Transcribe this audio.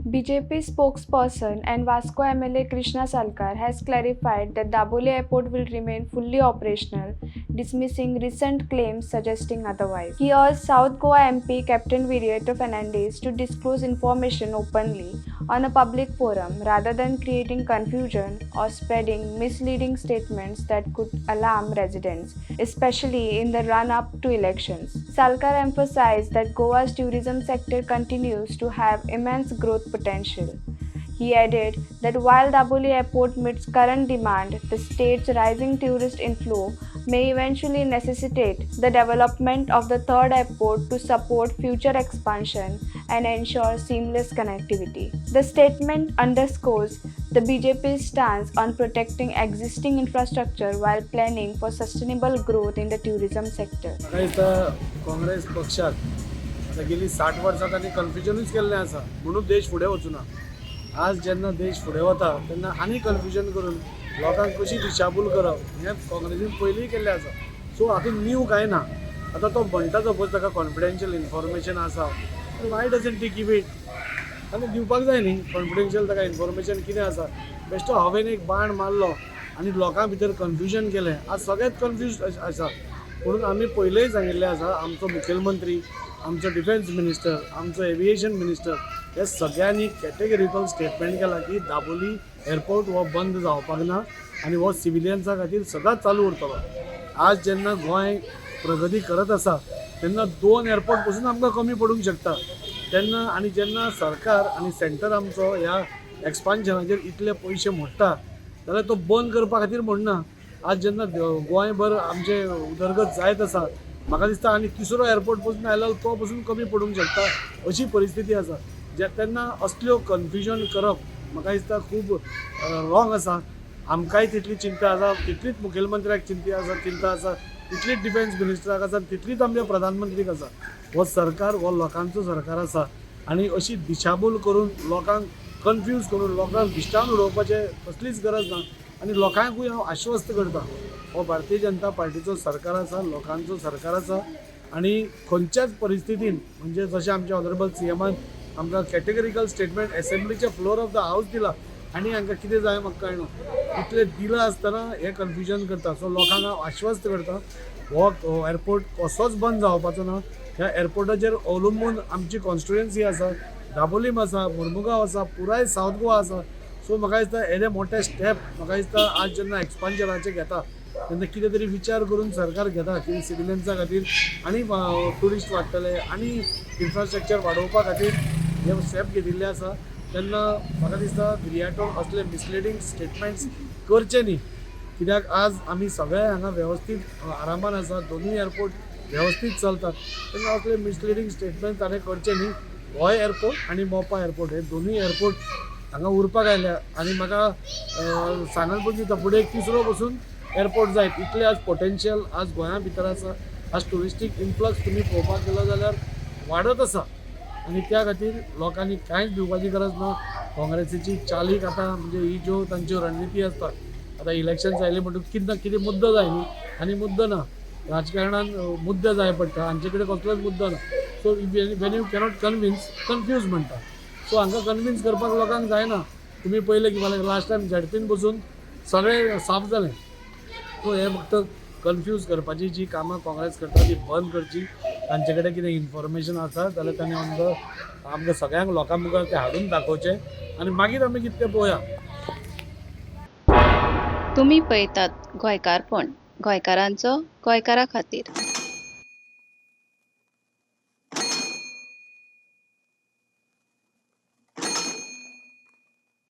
BJP spokesperson and Vasco MLA Krishna Salkar has clarified that Dabolim Airport will remain fully operational, dismissing recent claims suggesting otherwise. He urged South Goa MP Captain Viriato Fernandes to disclose information openly on a public forum rather than creating confusion or spreading misleading statements that could alarm residents, especially in the run-up to elections. Salkar emphasized that Goa's tourism sector continues to have immense growth potential. He added that while Dabolim Airport meets current demand, the state's rising tourist inflow may eventually necessitate the development of the third airport to support future expansion and ensure seamless connectivity. The statement underscores the BJP's stance on protecting existing infrastructure while planning for sustainable growth in the tourism sector. म्हाका दिसता काँग्रेस पक्षाक आतां गेली 60 वर्सां तांणी कन्फ्युजनूच केल्लें आसा, म्हणून देश फुडें वचूना. आज जेन्ना देश फुडें वता तेन्ना आनी कन्फ्युजन करून लोकांक कशी दिशाभूल करप हें काँग्रेसीन पयलींय केल्लें आसा. सो हातूंत न्यू कांय ना. आतां तो म्हणटा, सपोज ताका कॉन्फिडेन्शियल इन्फॉर्मेशन आसा, why doesn't he give it? ताणें दिवपाक जाय न्ही कॉन्फिडेन्शियल ताका इन्फॉर्मेशन कितें आसा. बेश्टो हवेन एक बाण मारलो आनी लोकां भितर कन्फ्युजन केलें. आज सगळेच कन्फ्यूज आसा. म्हणून आमी पयलेय सांगिल्लें आसा, आमचो मुखेलमंत्री, आमचो डिफेन्स मिनिस्टर, आमचो एविएशन मिनिस्टर हे सगळ्यांनी कॅटेगरिकल स्टेटमेंट केला की दाबोली एअरपोर्ट हो बंद जावपाक ना आनी हो सिविलियन्सा खातीर सदांच चालू उरतलो. आज जेन्ना गोंय प्रगती करत आसा तेन्ना दोन एअरपोर्ट पसून आमकां कमी पडूंक शकता तेन्ना. आनी जेन्ना सरकार आनी सेंटर आमचो ह्या एक्सपान्शनाचेर इतले पयशे मोडटा जाल्यार तो बंद करपा खातीर म्हणना. आज जेन्ना गोंयभर आमचें उदरगत जायत आसा, म्हाका दिसता आनी तिसरो एअरपोर्ट पसून आयलो तो पसून कमी पडूंक शकता अशी परिस्थिती आसा. जे तेन्ना असल्यो कन्फ्युजन करप म्हाका दिसता खूब रॉंग आसा. आमकांय तितली चिंता आसा, तितलीच मुखेलमंत्र्याक चिंता आसा, तितलीच डिफेन्स मिनिस्टराक आसा, तितलीच आमच्या प्रधानमंत्रीक आसा. हो सरकार हो लोकांचो सरकार आसा आनी अशी दिशाभूल करून, लोकांक कन्फ्यूज करून, लोकांक भिश्टावन उडोवपाचें कसलीच गरज ना. आनी लोकांकूय हांव आश्वस्त करता, हो भारतीय जनता पार्टीचो सरकार आसा, लोकांचो सरकार आसा आनी खंयच्याच परिस्थितीन, म्हणजे जशें आमच्या ऑनरेबल सीएमान आमकां कॅटेगरिकल स्टेटमेंट एसेंब्लीच्या फ्लोर ऑफ the house दिला आनी हांकां कितें जाय म्हाका कळना. इतलें दिलां आसतना हें कन्फ्युजन करता. सो लोकांक हांव आश्वस्त करता, हो एअरपोर्ट कसोच बंद जावपाचो ना. ह्या एअरपोर्टाचेर अवलंबून आमची कॉन्स्टिट्युएन्सी आसा, दाबोलीम आसा, मुर्मुगांव आसा, पुराय सावथ गोवा आसा. सो म्हाका दिसता येदे मोठे स्टेप, म्हाका दिसता आज जेन्ना एक्सपान्शनाचे घेता तेन्ना कितें तरी विचार करून सरकार घेता की सिविलियन्सा खातीर आनी ट्युरिस्ट वाडटले आनी इन्फ्रास्ट्रक्चर वाडोवपा खातीर हे स्टेप घेतिल्ले आसा. तेन्ना म्हाका दिसता विरियाटोन असले मिसलिडींग स्टेटमेंट्स करचे न्ही, कित्याक आज आमी सगळे हांगा वेवस्थीत आरामान आसा, दोनूय एअरपोर्ट वेवस्थीत चलतात. तेन्ना असले मिसलिडींग स्टेटमेंट ताणें करचे न्ही. गोंय एअरपोर्ट आनी मोपा एअरपोर्ट हे दोनूय एअरपोर्ट हांगा उरपाक आयल्या आनी म्हाका सांगत पसून दिता, फुडें एक तिसरो पसून एअरपोर्ट जायत इतलें आज पोटेन्शियल आज गोंया भितर आसा. आज ट्युरिस्टीक इन्फ्लक्स तुमी पळोवपाक गेलो जाल्यार वाडत आसा आनी त्या खातीर लोकांनी कांयच भिवपाची गरज ना. काँग्रेसीची चालीक आतां, म्हणजे ही ज्यो तांच्यो रणनिती आसता, आतां इलेक्शन आयलें म्हणटकूच कितें ना कितें मुद्दो जाय न्ही. आनी मुद्दो ना राजकारणान, मुद्दे जाय पडटा. हांचे कडेन कसलोच मुद्दो ना. So when you cannot convince, confuse म्हणटा. सो हांकां कन्विन्स करपाक लोकांक जायना. तुमी पळयलें की मला लास्ट टायम झेडपीन बसून सगळें साफ जालें. सो हे फक्त कन्फ्यूज करपाची जी कामां काँग्रेस करता ती बंद करची. तांचे कडेन कितें इन्फॉर्मेशन आसा जाल्यार तांणी ऑन the आमकां सगळ्यांक लोकां मुखार तें हाडून दाखोवचें आनी मागीर आमी कितें तें पळोवया. तुमी पळयतात गोंयकारपण, गोंयकारांचो गोंयकारा खातीर.